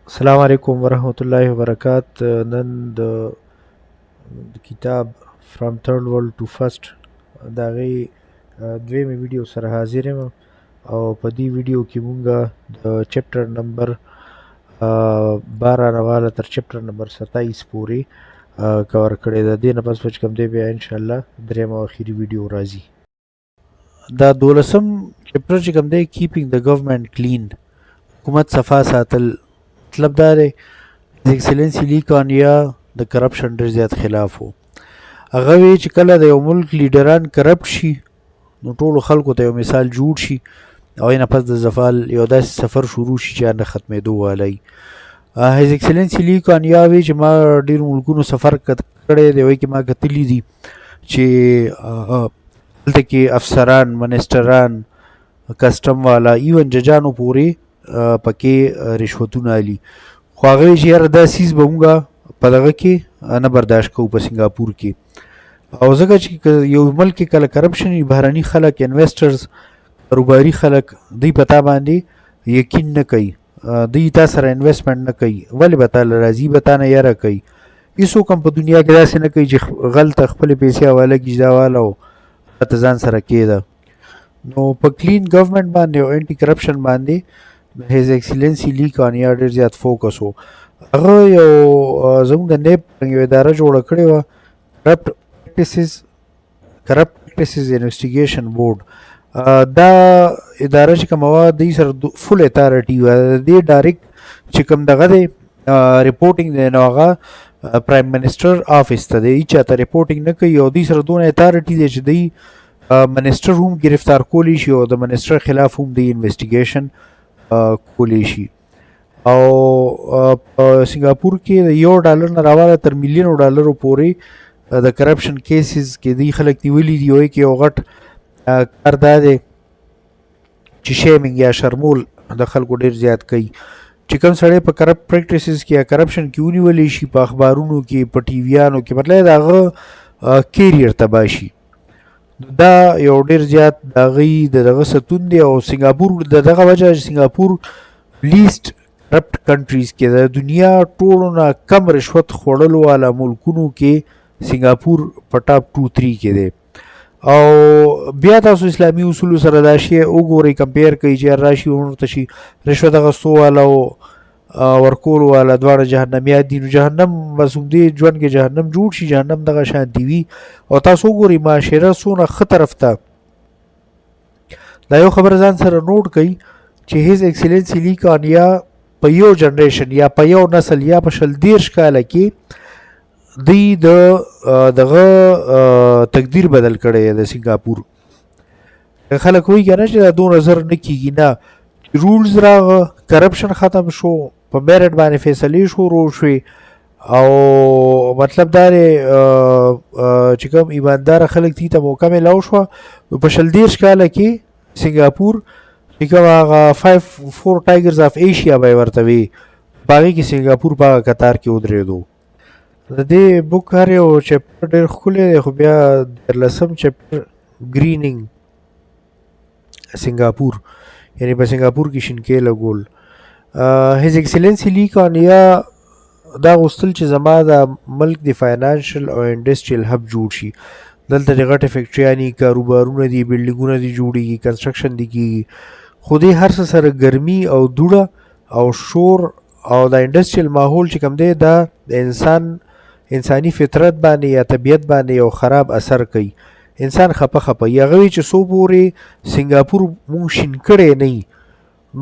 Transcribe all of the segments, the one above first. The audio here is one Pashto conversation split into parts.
السلام علیکم ورحمت الله وبرکات. نن د کتاب From Third World to First د هغې دویمې ویډیو سره حاضر یم، او په دې ویډیو کې مونږه د چپټر نمبر 12 راواله تر چپټر نمبر 27 پورې کور کړی ده. دې نه پس به چې کوم دی بیا انشاءالله درېیمه او اخري ویډیو راځي. دا دولسم چپټر چې کوم دی، کیپینګ د ګورنمنت کلین، حکومت صفا ساتل. مطلب دا دی، ایکسلنسي لی کان یا د کرپشن ډېر زیات خلاف وو. هغه وی چې کله د یو ملک لیډران کرپټ شي نو ټولو خلکو ته یو مثال جوړ شي، او نه پس د زفال یو داسې سفر شروع شي چې نه ختمېدو والی. هیز ایکسلنسي لی کان یا وی چې ما ډېر ملکونو سفر کړی دی، وایي کې ما کتلي دي چې دلته کې افسران، منسټران، کسټم والا، ایون ججانو پورې پکې رشوتونه علي. خو هغه وایي چې یاره دا څیز به مونږه په دغه کې نه برداشت کوو په سنګاپور کې. او ځکه چې یو ملک کې کله کرپشن وي، بهرني خلک، انویسټرز، کاروباري خلک، دوی په تا باندې یقین نه کوي، دوی تا سره انویسټمنټ نه کوي. ولې به تا له راځي؟ به تا نه یره کوي. هیڅوک هم په دنیا کې داسې نه کوي چې غل ته خپلې پیسې حواله کړي چې دا واله او ته ځان سره کېده. نو په کلین ګورنمنت باندې او انټي کرپشن باندې هیز ایکسلنسي لی کان یا ډېر زیات فوکس و. هغه یو زموږ د نیب یو اداره جوړه کړې وه، کرپټ پریکټیسز انویسټیګیشن بورډ. دا اداره چې کومه وه دوی سره فل اتارټي وه. د دې ډایرکټ چې کوم دغه دی رپورټینګ دی، نو هغه پرایم منسټر آفس ته دی، هیچا ته رپورټینګ نه کوي. او دوی سره دونه اتارټي دی چې دوی منسټر هم گرفتار کولی شي او د منسټر خلاف هم دی انویسټیګیشن کولی شي. او په سنګاپور کې د یو ډالر نه راواله تر میلیونو ډالرو پورې د کرپشن کیسز کې دی خلک نیولي دي. وایي کې یو غټ کار دا دی چې شیمینګ یا شرمول د خلکو ډیر زیات کوي. چې کوم سړی په کرپټ پریکټیسز کې یا کرپشن کې ونیول شي، په اخبارونو کې، په ټي ویانو کې، مطلب د هغه کیریئر تباه شي. دا یو ډیر زیات د هغوی د دغه ستون دی. او سنګاپور د دغه وجه چې سنګاپور لیست کرپټ کنټریز کې د دنیا ټولو نه کم رشوت خوړلو والا ملکونو کې سنګاپور په ټاپ 2 3 کې دی. او بیا تاسو اسلامي اصولو سره دا شی وګورئ، کمپیر کوئ چې راشي ورته شي رشوت اخیستو والا او ورکولو والا دواړه جهنميان دي. نو جهنم بس همدې ژوند کې جهنم جوړ شي، جهنم دغه شانتي وي. او تاسو وګورئ معاشره څونه ښه طرف ته. دا یو خبره ځان سره نوټ کړئ چې هیز ایکسلنسي لی کان یا په یو جنریشن یا په یو نسل یا په 20 30 کاله کې دوی د دغه تقدیر بدل کړی دی د سنګاپور. خلک وایي که نه چې دا دومره زر نه کېږي، نه، رولز راغه، کرپشن ختم شو، په میرټ باندې فیصلې شروع شوې. او مطلب دا دی چې کوم ایماندار خلک دي ته موقع میلاو شوه. نو په 20 30 کاله کې سنګاپور چې کوم هغه 5 4 ټایګرز اف ایشیا به یې ورته وي، په هغې کې سنګاپور په هغه کتار کې ودرېدو. د دې بوک هر یو چپټر ډېر ښکلی دی، خو بیا دیارلسم چپټر ګرینینګ سنګاپور، یعنی په سنګاپور کې شینکې لګول. هیز ایکسلنسي لی کان یا دا غوښتل چې زما د ملک د فاینانشل او انډسټریل هب جوړ شي. دلته د غټې فیکټریانې، کاروبارونه دي، بلډینګونه دي جوړیږي، کنسټرکشن دي کیږي. خو دې هر څه سره ګرمي او دوړه او شور او د انډسټریل ماحول چې کوم دی، دا د انساني فطرت باندې یا طبیعت باندې یو خراب اثر کوي، انسان خپه خپه وي. هغه وایي چې څو پورې سنګاپور مونږ شین کړی نه وي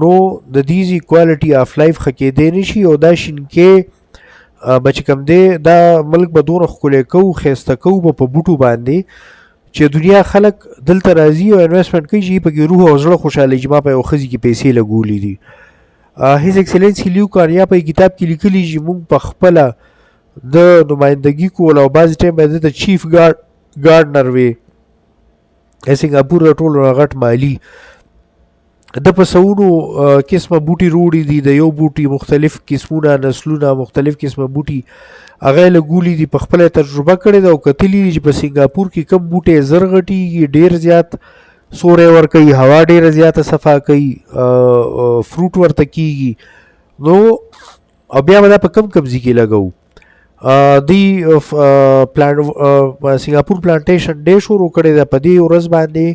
نو د دې ځای کوالټي آف لایف ښه کېدی نه شي. او دا شینکې به چې کوم دی دا ملک به دونه ښکلی کوو، ښایسته کوو به په بوټو باندې چې دنیا خلک دلته راځي او انویسټمنټ کوي چې پکې روح او زړه خوشحالي چې ما په یو ښځې کې پیسې لګولې دي. هیز ایکسلنسي لیو کانیا په کتاب کې لیکلي چې مونږ په خپله د نمایندګي کوله او بعضې ټایم به ده ته چیف ګارډنر وي. سنګاپور د ټولو نه غټ مالي د په سوونو قسمه بوټي روړي دي، د یو بوټي مختلف قسمونه، نسلونه، مختلف قسمه بوټي هغه یې لګولي دي. په خپله یې تجربه کړې ده او کتلي دي چې په سنګاپور کې کوم بوټی زر غټېږي، ډېر زیات سوری ورکوي، هوا ډېره زیاته صفا کوي، فروټ ورته کېږي. نو او بیا به دا په کم کم ځای کې لګوو. دی پلان سنگاپور پلانټیشن ډے شروع کړی ده. په دې ورځ باندې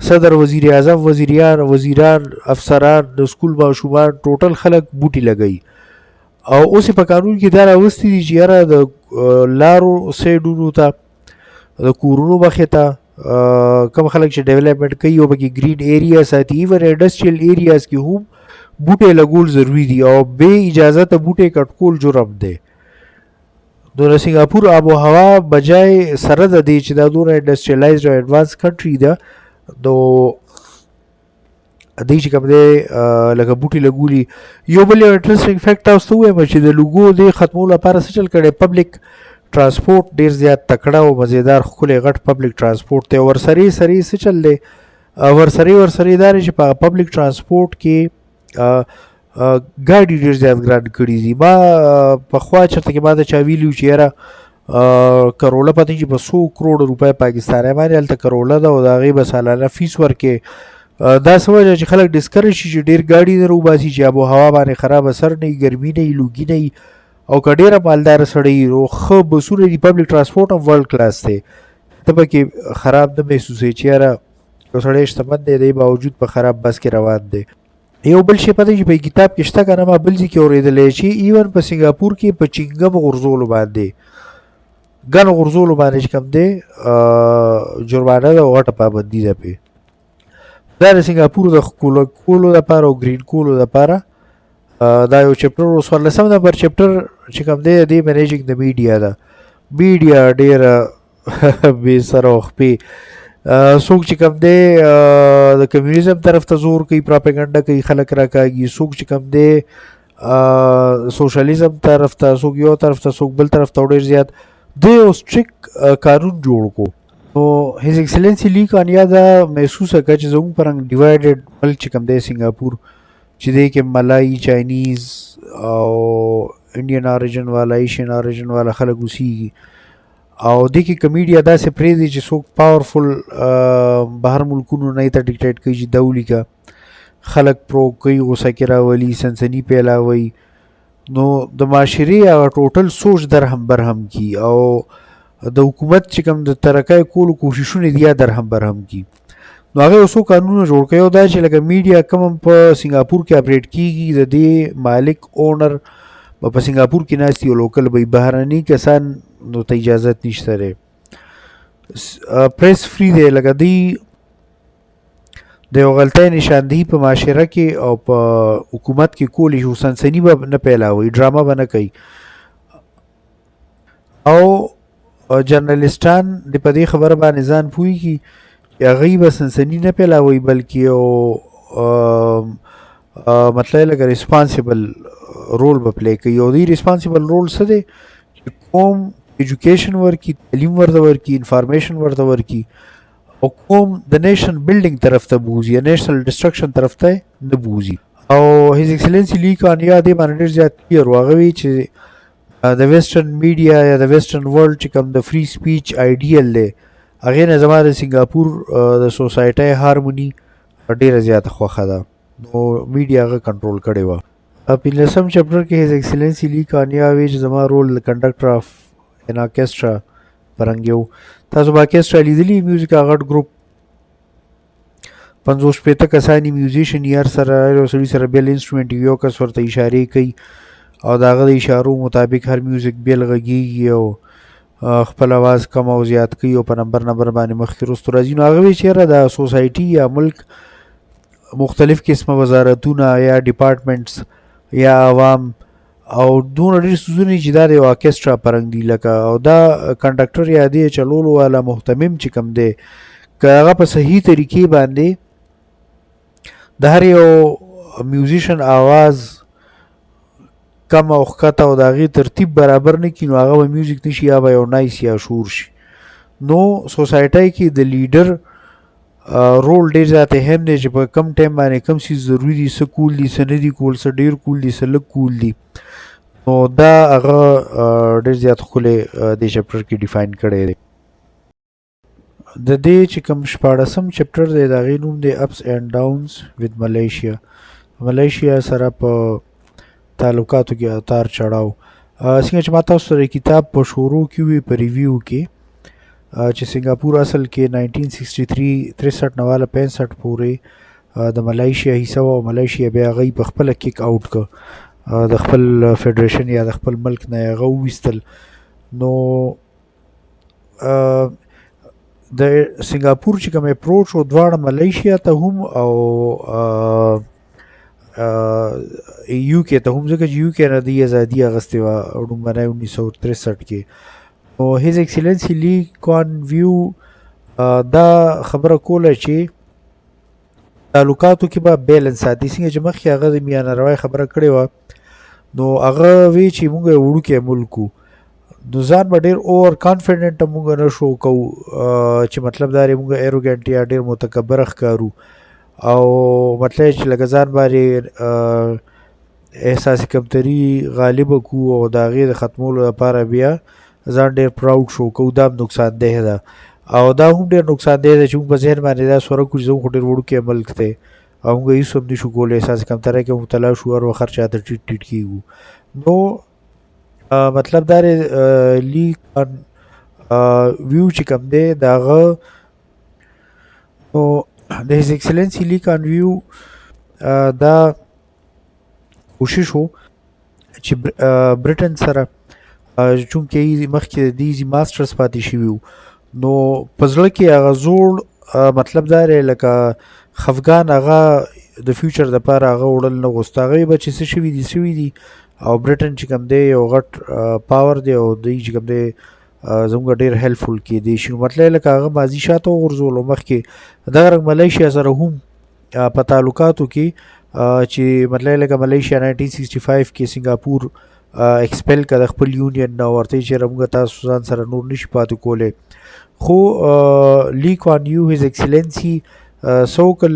صدر، وزیر اعظم، وزیریان، وزیران، افسران، د سکول ماشومان، ټوټل خلک بوټي لګوي. او اوس په قانون کې دا راوستي دي چې یاره د لارو سایډونو ته، د کورونو مخې ته کم خلک چې ډیولپمنټ کوي او پکې ګرین ایریا ساتي، ایون انډسټریل ایریاز کې هم بوټي لګول ضروری دي او بې اجازه ته بوټي کټ کول جرم دی. نو د سنگاپور آب و هوا بجای سره د دې چې دا دونه انډسټریلایزډ او اډوانس کنټري ده، نو دی چې کوم دی لکه بوټي لګولي. یو بل یو انټرېسټینګ فیکټ تاسو ته ووایم چې د لوګو د ختمولو لپاره څه چل کړی، پبلک ترانسپورت ډیر زیات تکړه او مزیدار ښکلی غټ پبلک ترانسپورت دی. ورسرې سرې څه چل دی، ورسرې دا دی چې په پبلک ترانسپورت کې ګاډي ډیر زیات ګران کړي دي. ما پخوا چېرته کې ما ته چا ویلي وو چې یاره کروله پته چې په څو کروړ روپۍ پاکستاني باندې هلته کروله ده او د هغې به سالانه فیس ورکې. دا څه وجه چې خلک ډسکرج شي چې ډېر ګاډي نه راوباسي چې آب و هوا باندې خراب اثر نه وي، ګرمي نه وي، لوګي نه وي، او که ډېره مالدار سړی وي نو ښه بسونه دي، پبلک ترانسپورټ هم ورلډ کلاس دی، ته پکې خراب نه محسوسوې چې یاره یو سړی شتمن دی، دی باوجود په خراب بس کې روان دی. یو بل شی پته چې په کتاب کې شته که نه، ما بل ځای کې اورېدلی چې ایون په سنګاپور کې په چینګم غورځولو باندې، ګن غورځولو باندې چې کوم دی جرمانه ده او غټه پابندي ده پرې. دا د سنګاپور د ښکلو کولو دپاره او ګرین کولو دپاره دا یو چپټر و. 14 نمبر چپټر چې کوم دی د منیجینګ د میډیا ده. میډیا ډېره بې سره او خپې، څوک چې کوم دی د کمیونیزم طرف ته زور کوي، پراپاګاندا کوي، خلک راکاږي، څوک چې کوم دی سوشلیزم طرف ته، څوک یو طرف ته، څوک بل طرف ته. ډېر زیات دی یو سټریک قانون جوړ کو. نو هیز ایکسلنسي لی کان یا دا محسوسه کړه چې زموږ په رنګ ډیوایډډ ملک چې کوم دی سنګاپور، چې دی کې ملای، چاینیز او انډین اوریجن والا، ایشین اوریجن والا خلک اوسېږي، او دې کې کمیډیا داسې پرېږدي چې څوک پاورفل بهر ملکونو نه ته ډیکټیټ کوي چې دا ولیکه، خلک پرو کوي، غوسه کې راولي، سنسني پیلاوي، نو د معاشرې هغه ټوټل سوچ درهم برهم کی او د حکومت چې کوم د ترقۍ کولو کوششونه دي درهم برهم کی. نو هغه یو څو قانونونه جوړ کړي او دا چې لکه میډیا کوم په سنګاپور کې اپریټ کیږي، د دې مالک اونر به په سنګاپور کې ناست او لوکل به، بهرني کسان نو ته اجازت نشته دی. پریس فری دی، لکه دی د یو غلطۍ نشاندهي په معاشره کې او په حکومت کې کولی شي، سنسني به نه پیلاوي، ډرامه به نه کوي. او جرنالستان د په دې خبره باندې ځان پوهیږي چې هغوی به سنسني نه پیلاوي، بلکې یو مطلب لکه ریسپانسیبل رول به پلی کوي. او دی ریسپانسیبل رول څه دی؟ چې کوم ایجوکیشن ورکي، تعلیم ورته ورکي، انفارمیشن ورته ورکي، او کوم د نیشن بلډینګ طرف ته بوزي، نیشنل ډیسټرکشن طرف ته نه بوزي. او هیز ایکسلنسي لی کان یا دې باندې ډېر زیات کلیر و. هغه وی چې د ویسټرن میډیا یا د ویسټرن ورلډ چې کوم د فری سپیچ آیډیل دی، هغې نه زما د سنګاپور د سوسایټۍ هارموني ډېره زیاته خوښه ده. نو میډیا هغه کنټرول کړې وه. پنځلسم چپټر کې هیز ایکسلنسي لی کان یا وی چې زما رول د کنډکټر اف ان ارکسترا پرنګ یو. تاسو به ارکسترا لیدلی، میوزیک هغه غټ ګروپ، 50 60 کسان میوزیشن، یار سره یو سړي سره بیل انسټرومنټ، یو کس ورته اشارې کوي او د هغه د اشارو مطابق هر میوزیک بیل غږیږي او خپل اواز کم او زیات کوي او په نمبر نمبر باندې مخکې وروسته راځي. نو هغه وایي چې یاره دا سوسایټي یا ملک مختلف قسمه وزارتونه یا ډپارټمنټس یا عوام او دونه ډېر څیزونه چې دا د یو ارکسترا په رنګ دي، لکه او دا کنډکټر یا دی چلولو والا مهتمم چې کوم دی، که هغه په صحیح طریقې باندې د هر یو میوزیشن آواز کم او ښکته او د هغې ترتیب برابر نه کړي، نو هغه به میوزیک نه شي، یا به یو نایس یا شور شي. نو سوسایټۍ کې د لیډر رول ډېر زیات اهم دی چې په کم ټایم باندې کم څیز ضروري دي، څه کول دي، څه نه دي کول، څه ډېر کول دي، څه لږ کول دي. نو دا هغه ډېر زیات ښکلی دې چپټر کې ډیفاین کړی دی. د دې چې کوم 16 چپټر دی، د هغې نوم دی اپس اینډ ډاونز ود ملیشیا. ملیشیا سره په تعلقاتو کې اتار چړاو. څنګه چې ما تاسو سره کتاب په شروع کې وی په ریویو کې چې سنگاپور اصل کې 1963 63 نواله 65 پورې د ملایشیا حصہ او ملایشیا بیا غي په خپل کیک آوټ ک د خپل فدریشن یا د خپل ملک نه هغه وستل. نو د سنگاپور چې کوم اپروچ او دواړه ملایشیا ته هم او یو کې ته هم، ځکه چې یو کې نه دی ازادي اغستې وه لومړنۍ 1963 کې. نو هیز ایکسلنسي لی کوان ویو دا خبره کوله چې تعلقاتو کې به بیلنس ساتي. څنګه چې مخکې هغه د میانه روی خبره کړې وه، نو هغه وی چې موږ یو وړوکی ملک وو، نو ځان به ډېر اوور کانفیډنټ موږ نه شو کوو چې مطلب دا دی موږ ایروګنټ یا ډېر متکبر ښکارو، او مطلب چې لکه ځان باندې احساس کمتري غالب کو او د هغې د ختمولو لپاره بیا ځان ډېر پراود شو کو، دا هم نقصان ده ده. او دا هم ډېر نقصان ده چې موږ په ذهن باندې دا سوره کړو چې زموږ خو ډېر وړوکی ملک دی او موږ هېڅ هم نشو کولی، احساس کمترۍ کې مبتلا شو، هر وخت هر چا ته ټیټ ټیټ کېږو. نو مطلب دا دی لی ویو چې کوم دی د هغه، نو د هیز ایکسلنسي لی کان ویو دا کوشش وو چې برټن سره چونکه یې مخکې د دیزي ماسټرز پاتې شوي وو، نو په زړه کې هغه زوړ مطلب دا دی لکه خفګان هغه د فیوچر دپاره هغه وړل نه غوښته. هغه به چې څه شوي دي شوي دي، او برټن چې کوم دی یو غټ پاور دی او دوی چې کوم دی زموږ ډېر هیلپفول کېدی شي. مطلب لکه هغه ماضي شاته وغورځولو. مخکې دغه رنګ ملیشیا سره هم په تعلقاتو کې چې مطلب لکه ملیشیا 1965 کې سنگاپور ایکسپل کړ د خپل یونین نه، ورته چې موږ تاسو ځان سره نور نشي پاتې کولی. خو لی کوان یو هیز ایکسلنسي سوکل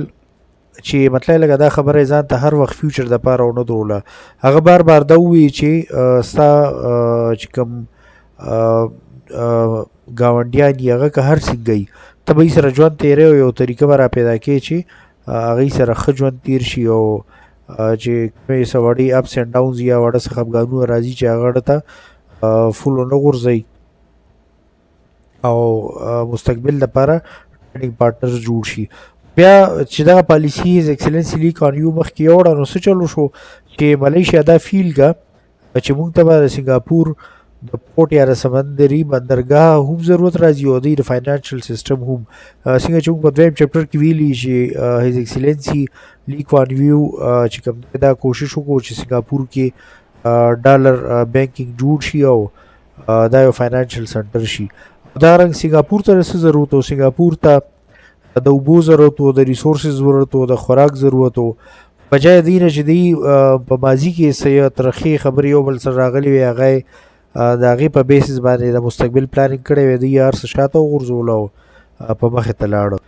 چې مطلب لکه دا خبره ځان ته هر وخت فیوچر د پاره ونه دروله. هغه بار بار دا ووی چې ستا چې کوم ګاونډیان یې هغه که هر څنګه وي ته به یې سره ژوند تېری او یو طریقه به را پیدا کړې چې هغوی سره ښه ژوند تېر شي، او چې کومې څه وړې اپس اینډ ډاونز یا وړه څه خفګانونه راځي چې هغه ته فول ونه غورځوي او مستقبل لپاره ټریننګ پارټنر جوړ شي. بیا چې دغه پالیسي هیز ایکسلنسي لی کان یو مخکې یوړه، نو څه چلو شو چې ملیشیا دا فیل کا چې موږ ته به د سنگاپور د پورټ یا د سمندري بندرګاه هم ضرورت راځي او د فاینانشل سیستم هم. څنګه چې موږ په دویم چپټر کې ویلي چې هیز ایکسلنسي لی کوان ویو چې کوم دا کوشش وکړو چې سنگاپور کې ډالر بانکینګ جوړ شي او دا یو فاینانشل سنټر شي. دا رنګ سنگاپور ته څه ضرورت و؟ سنگاپور ته د اوبو ضرورت و، د ریسورسز ضرورت و، د خوراک ضرورت و. بجای دې نه چې دی په ماضي کې څه یو ترخې خبرې یو بل سره راغلي وي، هغه د هغې په بیسس باندې د مستقبل پلانینګ کړی وي، دی هر څه شاته وغورځول او په مخې ته لاړو.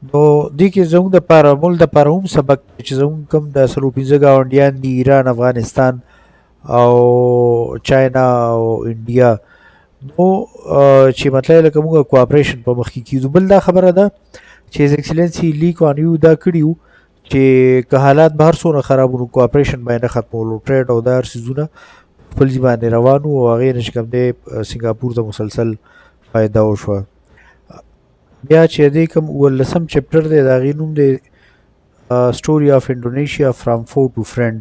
نو دې کې زموږ دپاره ملک دپاره هم سبق چې زموږ کوم د 4-5 ګاونډیان دي، ایران، افغانستان او چاینا او انډیا، نو چې مطلب لکه موږ کوآپریشن په مخ کې کیدو. بل دا خبره ده چې هیز ایکسلنسي لی کوان یو دا کړي وو چې که حالات به هر څومره خراب وو، کوآپریشن به یې نه ختمولو، ټریډ او دا هر څیزونه خپل ځای باندې روان وو، او هغې نه چې کوم دی سنګاپور ته مسلسل فایده وشوه. بیا چې دې کوم 17 چپټر دی، د هغې نوم دی سټوري آف انډونیشیا فرام فو ټو فرند،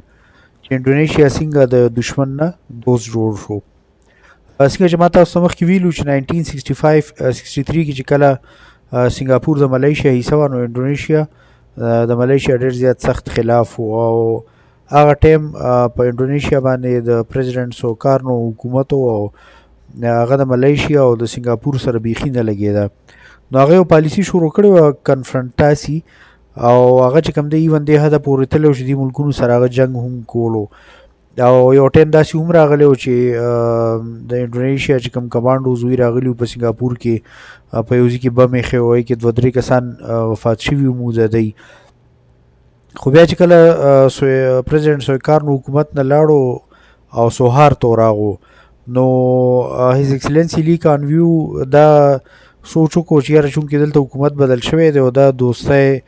چې انډونیشیا څنګه د دشمن نه دوست جوړ شو. څنګه چې ما تاسو ته مخکې ویلو چې 1965 63 کې چې کله سنگاپور د ملیشیا حصه وه، نو انډونیشیا د ملیشیا ډېر زیات سخت خلاف و، او هغه ټایم په انډونیشیا باندې د پریزیډنټ سوکارنو حکومت و، او هغه د ملیشیا او د سنگاپور سره بیخي نه لګېده. نو هغه یو پالیسي شروع کړې وه کنفرنټاسي، او هغه چې کوم دی ایون دې حده پورې تللی و چې دې ملکونو سره هغه جنګ هم کولو. او یو ټایم داسې هم راغلی و چې د انډونیشیا چې کوم کمانډوز وي راغلي وو په سنګاپور کې، په یو ځای کې بم ایښی و، هغې کې 2-3 کسان وفات شوي وو د دی. خو بیا چې کله پریزیډنټ سویکارنو حکومت نه لاړو او سوهار ته راغو، نو هیز ایکسلنسي لی کان ویو دا سوچ وکړو چې یاره چونکې دلته حکومت بدل شوی دی او دا دوستۍ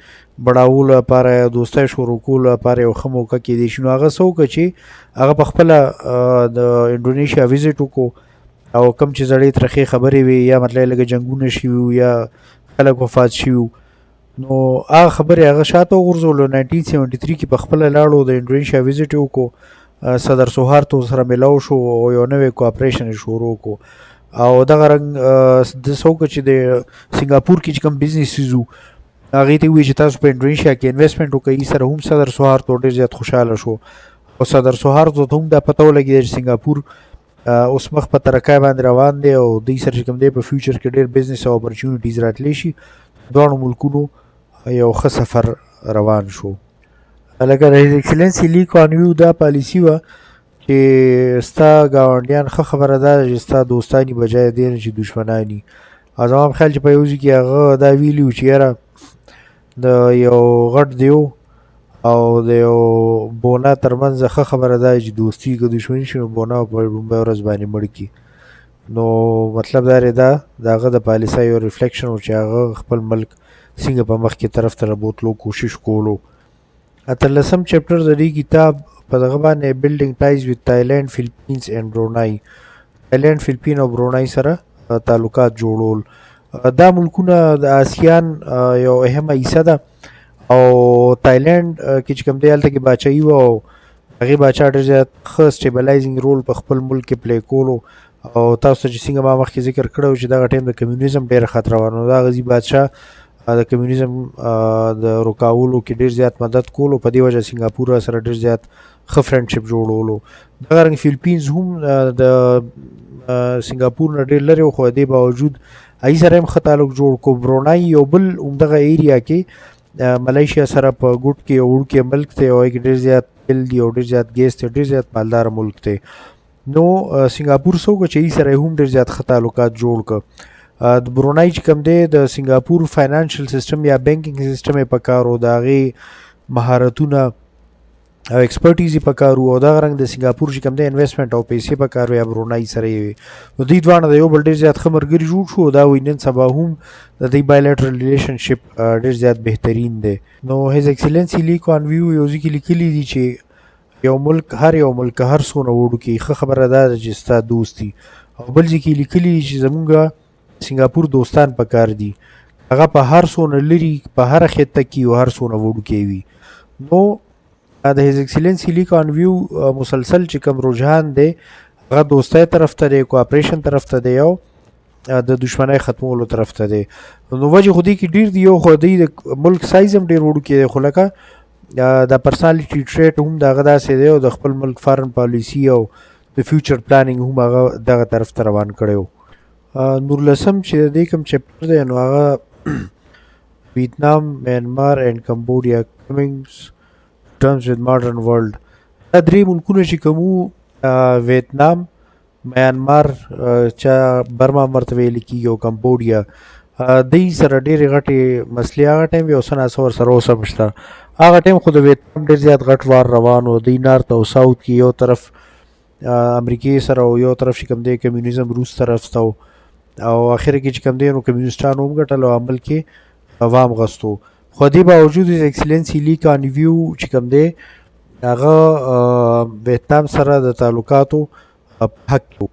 بډاولو لپاره یا دوستۍ شروع کولو لپاره یو ښه موقع کېدای شي. نو هغه څه وکړه چې هغه په خپله د انډونیشیا وزټ وکړو او کم چې زړې ترخې خبرې وي یا مطلب لږ جنگونه شوي وو یا خلک وفات شوي وو، نو هغه خبرې هغه شاته وغورځولو. 1973 کې په خپله لاړو، د انډونیشیا وزټ یې وکړو، صدر سوهارتو سره ملاو شو او یو نوی کوآپریشن یې شروع کړو. او دغه رنګ د څه وکړه چې د سنګاپور کې چې کوم بزنسز وو هغې ته وویل چې تاسو په انډونیشیا کې انویسټمنټ وکړئ. سره هم صدر سوهارتو ډېر زیات خوشحاله شو او صدر سوهارتو ته هم دا پته ولګېده چې سنګاپور اوس مخ په ترقۍ باندې روان دی او دوی سره چې کوم دی په فیوچر کې ډېر بزنس او اپرچونټیز راتلی شي. دواړو ملکونو یو ښه سفر روان شو. لکه د هیز ایکسلنسي لی کوان یو دا پالیسي وه چې ستا ګاونډیان ښه خبره ده چې ستا دوستانی بجای دی نه چې دښمنانی. او زما په خیال چې په یو ځای کې هغه دا ویلي وو چې یاره د یو غټ دیو او د یو بونا ترمنځ ښه خبره ده چې دوستي که دښمني شي نو بونا په لومړۍ ورځ باندې مړ کړي. نو مطلب دا دی دا د هغه د پالیسۍ یو ریفلیکشن و چې هغه خپل ملک څنګه په مخکې طرف ته بوتلو کوشش کولو. اتلسم چپټر د دې کتاب په دغه باندې بلډینګ ټایز وذ تایلند، فلپینز اینډ برونای، تایلند، فلپین او برونای سره تعلقات جوړول. دا ملکونه د آسیان یو اهمه حصه ده او تایلند کې چې کوم دی هلته کې باچایي وه او هغې باچا ډېر زیات ښه سټیبلایزینګ رول په خپل ملک کې پلی کولو. او تاسو ته چې څنګه ما مخکې ذکر کړی و چې دغه ټایم د کمیونیزم ډېره خطره وه، نو دا غزي بادشاه د کمیونیزم د روکاولو کې ډېر زیات مدد کولو، په دې وجه سنګاپور سره ډېر زیات ښه فرندشپ جوړولو. دغه رنګ فلپینز هم د سنګاپور نه ډېر لرې و، خو د دې باوجود هغې سره هم ښه تعلق جوړ کړو. برونای یو بل همدغه ایریا کې ملیشیا سره په ګوټ کې یو وړوکی ملک دی او هغې کې ډېر زیات تیل دی او ډېر زیات ګیس دی، ډېر زیات مالدار ملک دی. نو سنګاپور څه وکړه چې هغې سره یې هم ډېر زیات ښه تعلقات جوړ کړه. د برونای چې کوم دی د سنګاپور فاینانشل سیستم یا بانکینګ سیستم یې پکار و، د هغې مهارتونه او ایکسپرټیز یې پکار وو، او دغه رنګ د سنګاپور چې کوم دی انویسټمنټ او پیسې پکار وې یا برونای سره یې وې. نو دوی دواړه د یو بل ډېر زیات ښه ملګري جوړ شو. دا وایي نن سبا هم د دوی بایلیټرل ریلیشنشپ ډېر زیات بهترین دی. نو هیز ایکسلنسي لی کوان ویو یو ځای کې لیکلي دي چې یو ملک هر یو ملک هر څونه وړوکی ښه خبره دا ده چې ستا دوست دي، او بل ځای کې لیکلي دي چې زمونږ سنګاپور دوستان پکار دي، هغه په هر څونه لري په هره خطه کې او هر څونه وړوکی وي. نو د هیز ایکسلنسي لی کوان ویو مسلسل چې کوم رجحان دی هغه دوستۍ طرف ته دی، کوآپریشن طرف ته دی او د دښمنۍ ختمولو طرف ته دی. نو وجه خو دې کې ډېر دي، یو خو دی د ملک سایز هم ډېر وړوکی دی، خو لکه د پرسنالټي ټریټ هم د هغه داسې دی او د خپل ملک فارن پالیسي او د فیوچر پلانینګ هم هغه دغه طرف ته روان کړی و. نورلسم چې د دې کوم چپټر دی نو هغه ویتنام، میانمار اینډ کمبوډیا کمینګ ټرمز وذ ماډرن ورلډ. دا درې ملکونه چې کوم وو، ویتنام، میانمار چا برما هم ورته ویل کېږي او کمبوډیا، دوی سره ډېرې غټې مسلې هغه ټایم وې او څه ناڅه ورسره اوس هم شته. هغه ټایم خو د ویتنام ډېر زیات غټ وار روان و، دوی نارت او ساوت کې یو طرف امریکې سره او یو طرف چې کوم دی کمیونیزم روس طرف ته و، او اخر کې چې کوم دی نو کمیونسټانو هم ګټل او عمل کې وام غستو. خو دې باوجود هیز ایکسلنسي لی کان ویو چې کوم دی هغه ویتنام سره د تعلقاتو حق و.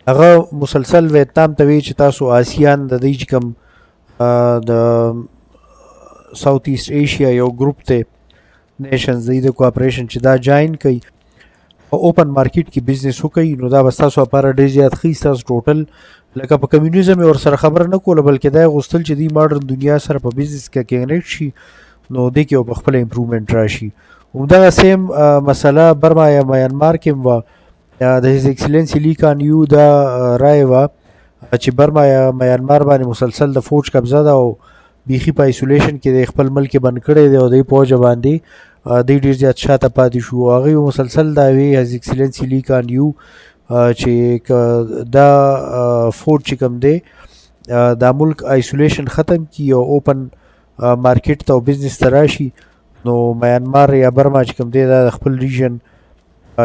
هغه مسلسل ویتنام ته وی چې تاسو آسیان د دې چې کوم د ساوت ایست ایشیا یو ګروپ دی نیشنز دی د کوآپریشن چې دا جاین کوي او اوپن مارکیټ کې بزنس وکړي، نو دا به ستاسو لپاره ډېر زیات ښه وي. ستاسو ټوټل لکه په کمیونیزم یې ورسره خبره نه کوله، بلکې دا یې غوښتل چې دوی ماډرن دنیا سره په بزنس کې کنیکټ شي، نو دې کې به خپله امپروومنټ راشي. همدغه سیم مسله برما یا میانمار کې هم وه. د هیز ایکسلنسي لی کان یو دا رائے وه چې برما یا میانمار باندې مسلسل د فوج قبضه ده او بیخي په آیسولیشن کې دی، خپل ملک یې بند کړی دی او د پوج باندې دی ډېر زیات شاته پاتې شو. هغوی مسلسل دا وی هیز ایکسلنسي لی کان یو چې که دا فوج چې کوم دی دا ملک آیسولیشن ختم کړي او اوپن مارکیټ ته او بزنس ته راشي، نو میانمار یا برما چې کوم دی دا د خپل ریژن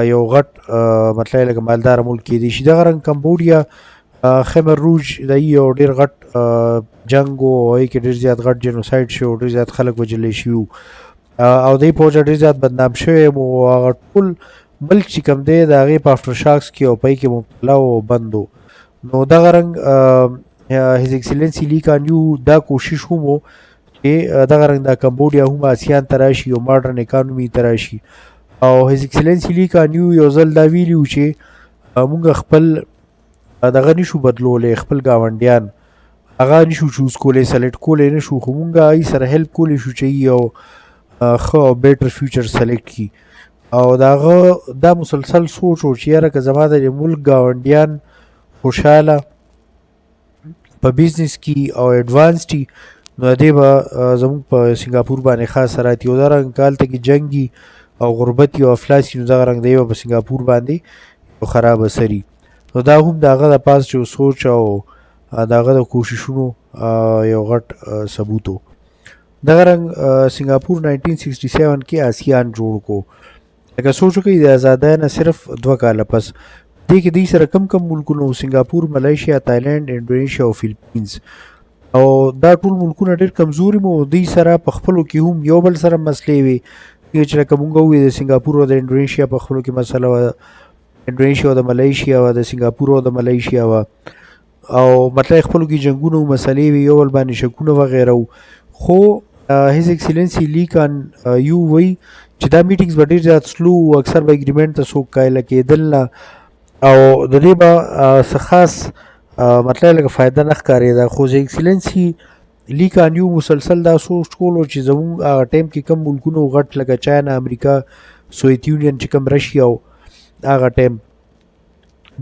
یو غټ مطلب لکه مالدار ملک کېدی شي. دغه رنګ کمبوډیا خمر روج د یو ډیر غټ جنگ او ای کې ډیر زیات غټ جنوساید شو، ډیر زیات خلک وجل شي او د پوج ډیر زیات بدنام شوی مو. هغه ټول ملک چې کم دی د هغې په افټر شاکس کې او پای کې مبتلا او بندو. نو دغه رنګ هیز ایکسلنسي لی کان یو دا کوشش هم و چې دغه رنګ د کمبوډیا هم آسیان ته راشي او ماډرن اکانومي ته راشي. او هیز ایکسلنسي لی کان یو یو ځل دا ویلي و چې موږ خپل دغه نشو بدلولی، خپل ګاونډیان هغه نشو چوز کولی، سلیکټ کولی نشو، خو مونږ هغوی سره هیلپ کولی شو چې یو ښه او بیټر فیوچر سلیکټ کړي. او د هغه دا مسلسل سوچ و چې یاره که زما د ملک ګاونډیان خوشحاله په بزنس کې او اډوانس دي نو دې به زموږ په سنگاپور باندې خاص اثرات او دا رنګ کال ته کې جنگي او غربت او افلاس نو دغه رنګ دی په سنگاپور باندې خراب اثري. نو دا هم د هغه د پاس چې سوچ او د هغه د کوششونو یو غټ ثبوت و. دغه رنګ سنگاپور 1967 کې آسیان جوړ کو. لکه سوچ وکړئ د ازادۍ نه صرف 2 کاله پس دې کې دوی سره کم کم ملکونه وو، سنگاپور، ملایشیا، تایلند، انډونیشیا او فلیپینز. او دا ټول ملکونه ډېر کمزوري مو، دوی سره په خپلو کې هم یو بل سره مسلې وې. چې لکه مونږ وویل د سنگاپور او د انډونیشیا په خپلو کې مسله وه، انډونیشیا او د ملایشیا وه، د سنگاپور او د ملایشیا وه، او مطلب خپلو کې جنګونه او مسلې وې، یو بل باندې شکونه وغیره وو. خو هیز ایکسلنسي لی کان یو وایي چې دا میټینګز به ډېر زیات سلو وو، اکثر به اګریمنټ ته څوک قایله کېدل نه، او د دې به څه خاص مطلب لکه فایده نه ښکارېده. خو هیز ایکسلنسي لی کان یو مسلسل دا سوچ کولو چې زموږ هغه ټایم کې کم ملکونه غټ لکه چاینا، امریکا، سوویت یونین چې کم رشیا و هغه ټایم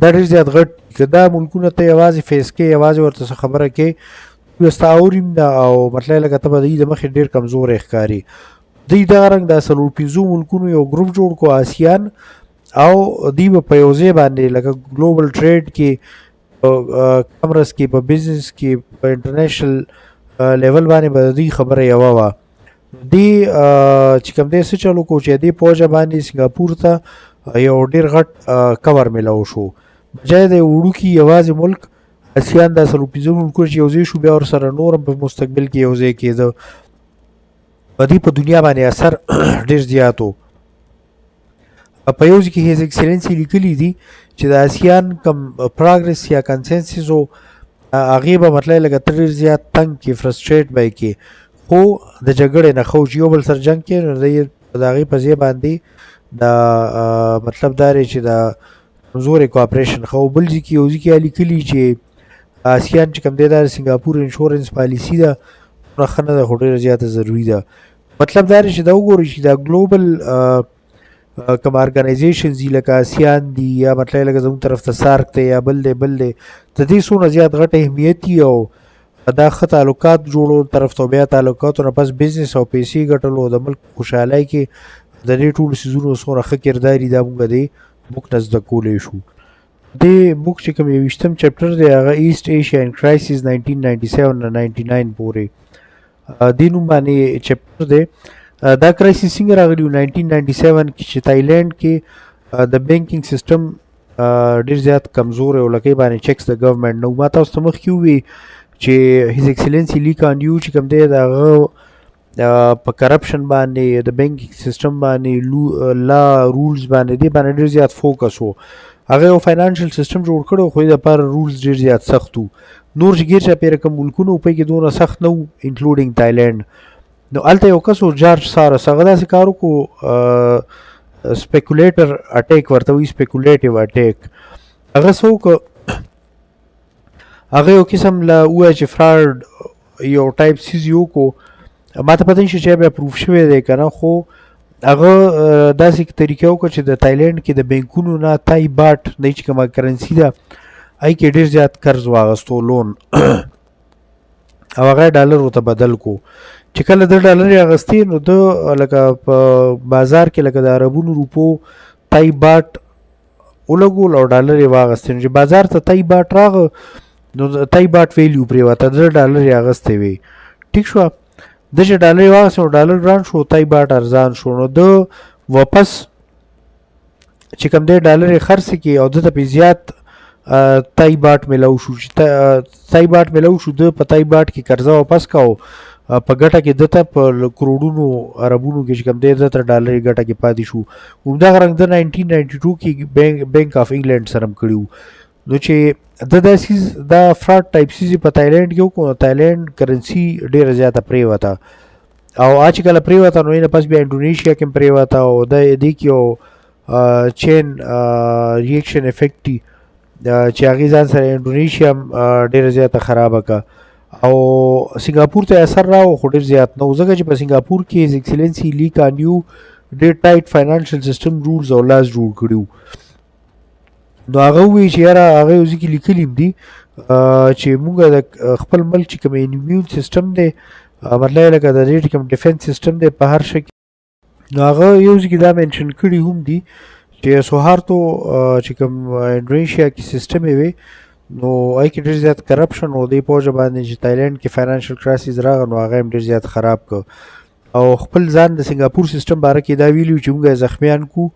دا ډېر زیات غټ، که دا ملکونه ته یوازې فیس کې یوازې ورته څه خبره کې ستا اوري نه، او مطلب لکه ته به د دوی د مخې ډېر کمزوری ښکاري. دوی دغه رنګ دا 4-5 ملکونو یو ګروپ جوړ کو آسیان، او دوی به په یو ځای باندې لکه ګلوبل ټریډ کې، په کامرس کې، په بزنس کې، په انټرنیشنل لیول باندې به د دوی خبره یوه وه. دی چې کوم دی څه چلو کو چې دې پوجا باندې سنگاپور ته یو ډېر غټ کور میلاو شو. بجای د وړوکي یوازې ملک آسیان دا 4-5 ملکونه چې یو ځای شو، بیا ورسره نور هم په مستقبل کې یو ځای کېده. په دې په دنیا باندې اثر ډېر زیات و. په یو ځای کې هیز ایکسلنسي لیکلي دي چې د آسیان کم پروګرس یا کنسنسس و هغې به مطلب لکه تر ډېر زیات تنګ کې فرسټریټ به یې کې، خو د جګړې نه ښه و چې یو بل سره جنګ کې، نو د هغې په ځای باندې د مطلب دا دی چې د کمزورې کوآپریشن ښه و. بل ځای کې یو ځای کې لیکلي چې آسیان چې کوم دی دا د سنګاپور انشورنس پالیسي ده، دومره ښه نه ده خو ډېره زیاته ضروري ده. مطلب دا دی چې دا وګورئ چې دا ګلوبل کوم ارګنایزیشنز دي لکه آسیان دي یا مطلب لکه زموږ طرف ته سارک دی یا بل دی بل دی، د دې څونه زیات غټ اهمیت دي او دا ښه تعلقات جوړولو طرف ته، بیا تعلقاتو نه پس بزنس او پیسې ګټلو د ملک خوشحالۍ کې د دې ټولو څیزونو څومره ښه کردار دي، دا موږ دې بوک نه زده کولی شو. دې بوک چې کوم 21 چپټر دی هغه ایست ایشیا ان کرایسس 1997 نه 99 پورې دې نوم باندې چپټر دی. دا کرایسس څنګه راغلی و؟ 1997 کې چې تایلند کې د بانکینګ سیستم ډیر زیات کمزور او لکه باندې چیکس د ګورنمنت نو ما تاسو ته مخکې ووی چې هیز ایکسلنسي لی کان یو چې کوم دی د هغه په کرپشن باندې د بانکینګ سیستم باندې لا رولز باندې دی باندې ډیر زیات فوکس وو. هغه یو فاینانشل سیستم جوړ کړو خو د لپاره رولز ډیر زیات سخت وو. نور چې ګیر چاپېره کوم ملکونو په کې دومره سخت نه وو انکلوډینګ تایلند. نو هلته یو کس و جارج سارس، هغه داسې کار وکړو، سپیکولیټر اټیک ورته وایي، سپیکولیټیو اټیک. هغه څه وکړو، هغه یو قسم له ووایه چې فراډ یو ټایپ څیز یې وکړو. ما ته پته نشي چې بیا پروف شوی دی که نه، خو هغه داسې طریقه وکړه چې د تایلند کې د بانکونو نه تای باټ دی چې کومه کرنسي ده هغې کې ډېر زیات قرض واغستو لون، او هغه ډالر ورته بدل کو. چې کله د ډالر یې اخیستې نو ده لکه په بازار کې لکه د عربونو روپو تای باټ ولګول او ډالر یې واغستې. نو چې بازار ته تای باټ راغی نو د تای باټ ویلیو پرېوته، ده ډالر یې اخیستې وې. ټیک شوه، ده چې ډالر یې واغستې نو ډالر ګران شو، تای باټ ارزان شو. نو ده واپس چې کوم دی ډالر یې خرڅ کړي او ده ته پرې زیات تای باټ ملاو شو، چې تای باټ ملاو شو، د په تای باټ کې قرضه واپس کاو، په ګټه کې دته په کروڑونو اربونو کې چې کوم دی دته ډالري ګټه کې پاتې شو. همدغه رنګ د 1992 کې بانک اف انګلند سره هم کړي وو. نو چې د دا سیز دا فراډ ټایپ سیز په تایلند کې وکړو، تایلند کرنسي ډیره زیاته پریوته، او اچ کله پریوته نو نه پس بیا انډونیشیا کې پریوته، او د دې کې یو چین ریاکشن افیکټ چې هغه ځان سره انډونیشیا ډیره زیاته خرابه کا، او سنگاپور ته اثر راو خو ډیر زیات نه، ځکه چې په سنگاپور کې هیز ایکسلنسي لی کان یو ډیر ټایټ فاینانشل سیستم رولز او لاز جوړ کړیو. نو هغه وی چې یاره هغه یو ځکه لیکلي دي چې موږ د خپل ملک چې کوم ایمیون سیستم دی، مطلب لکه د دې کوم ډیفنس سیستم دی په هر شي. نو هغه یو ځکه دا منشن کړي هم دي چې سوهارتو چې کوم انډونیشیا کې سیستم وي، نو آی کې ډېر زیات کرپشن او دی په وجه باندې چې تایلند کې فاینانشل کرایسس راغی نو هغه هم ډېر زیات خراب کړ. او خپل ځان د سنگاپور سیستم باره کې دا ویلي چې موږ زخمیان کو